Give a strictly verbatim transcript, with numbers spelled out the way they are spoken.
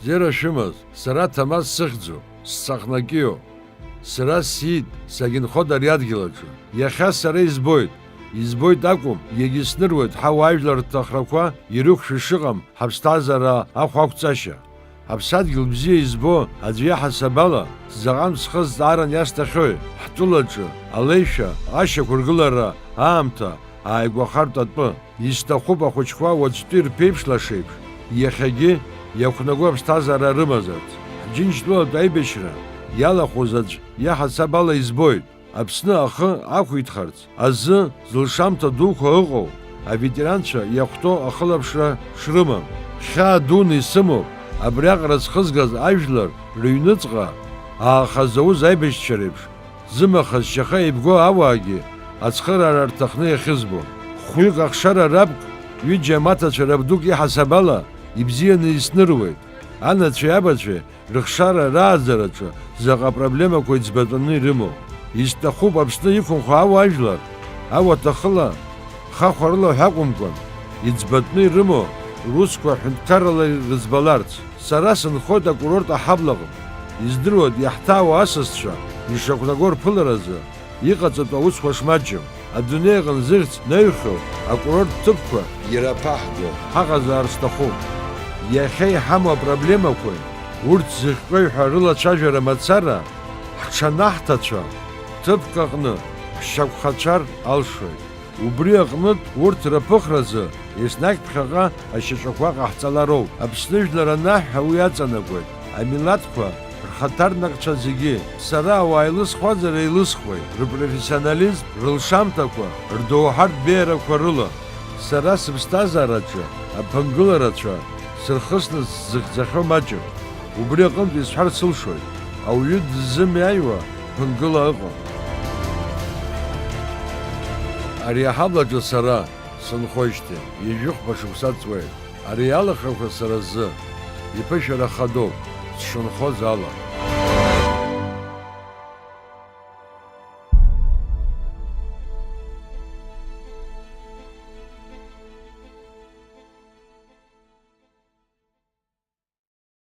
Бзиара шәымаз, сара Ҭамаз сыхьӡуп, сцахнакиоуп. Сара сиит, сагьынхоит ари адгьыл аҿы. Иахьа сара избоит. Избоит акәым, иагьсныруеит ҳауаажәлар рҭахрақәа ирықәшәо шыҟам ҳаԥсҭазаара ахә ақәҵашьа. Аԥсадгьыл бзиа избо аӡәы иаҳасаб ала, заҟантә схы зҵааран иасҭахьои, ҳтәылаҿы алеишәа, ашьақәыргылара аамҭа ааигәахартә атәы. Исҭахуп ахәыҷқәа уаҵәтәи рԥеиԥш лашеиԥш, иахьагьы иақәнаго аԥсҭазаара рымазарц. Ҳџьынџьтәылатә аибашьра иалахәыз аӡә иаҳасаб ала избоит, Аԥсны ахы ақәиҭхарц азы зылшамҭа дуқәа ыҟоу аветеранцәа иахәҭоу ахылаԥшра шрымам. Хьаа дуны исымоуп абриаҟара зхызгаз ажәлар рыҩныҵҟа ааха зауз аибашьцәа реиԥш, зымаха зшьаха еибго ауаагьы ацхыраара рҭахны иахьызбо. Хәҩык ахшара рабк, ҩыџьа амаҭацәа рабдук иҳасаб ала ибзианы исныруеит. Анацәеи абацәеи рыхшара рааӡараҿы заҟа проблемақәа иӡбатәаны ирымоу. Исҭахуп Аԥсны иқәынхо ауаажәлар, ауаҭахыла, хахәарыла ҳәа акәымкәан, иӡбатәны ирымоу русқәа ҳәынҭқаррала ирыӡбаларц. Сара сынхоит акурорт аҳаблаҟны. Издыруеит, иаҳҭаауа асасцәа ишақәнаго рԥыларазы иҟаҵатәу аусқәа шмаҷым. Адунеи аҟны зыхьӡ наҩхьоу акурорт ҭыԥқәа ираԥаҳго ҳаҟазаар сҭахуп. Иахьа иҳамоу апроблемақәеи урҭ зыхҟьои ҳәа рылацәажәара мацара, ҳҽанаҳҭацәа ҭыԥк аҟны ҳшьақәхацәар алшоит. Убри аҟнытә урҭ рыԥыхразы еснагь ԥхьаҟа ашьаҿақәа ҟаҳҵалароуп. Аԥсны жәлар анаҳәа уи аҵанакуеит, амилаҭқәа рхаҭарнакцәа зегьы. Сара ауаа илысхуазар еилысхуеит, рпрофессионализм, рылшамҭақәа, рдоуҳатә беиарақәа рыла. Сара сыԥсҭазаараҿы аԥынгыларацәа сырхысны сзыхьӡахьоу маҷым. Убри аҟынтә исҳәарц сылшоит, ауаҩы дыззымиааиуа ԥынгыла ыҟам. Ари аҳаблаҿы сара сынхоижьҭеи ҩажәихәба шықәса ҵуеит. Ари алахрақәа сара сзы иԥышәара хадоуп, сшынхоз ала.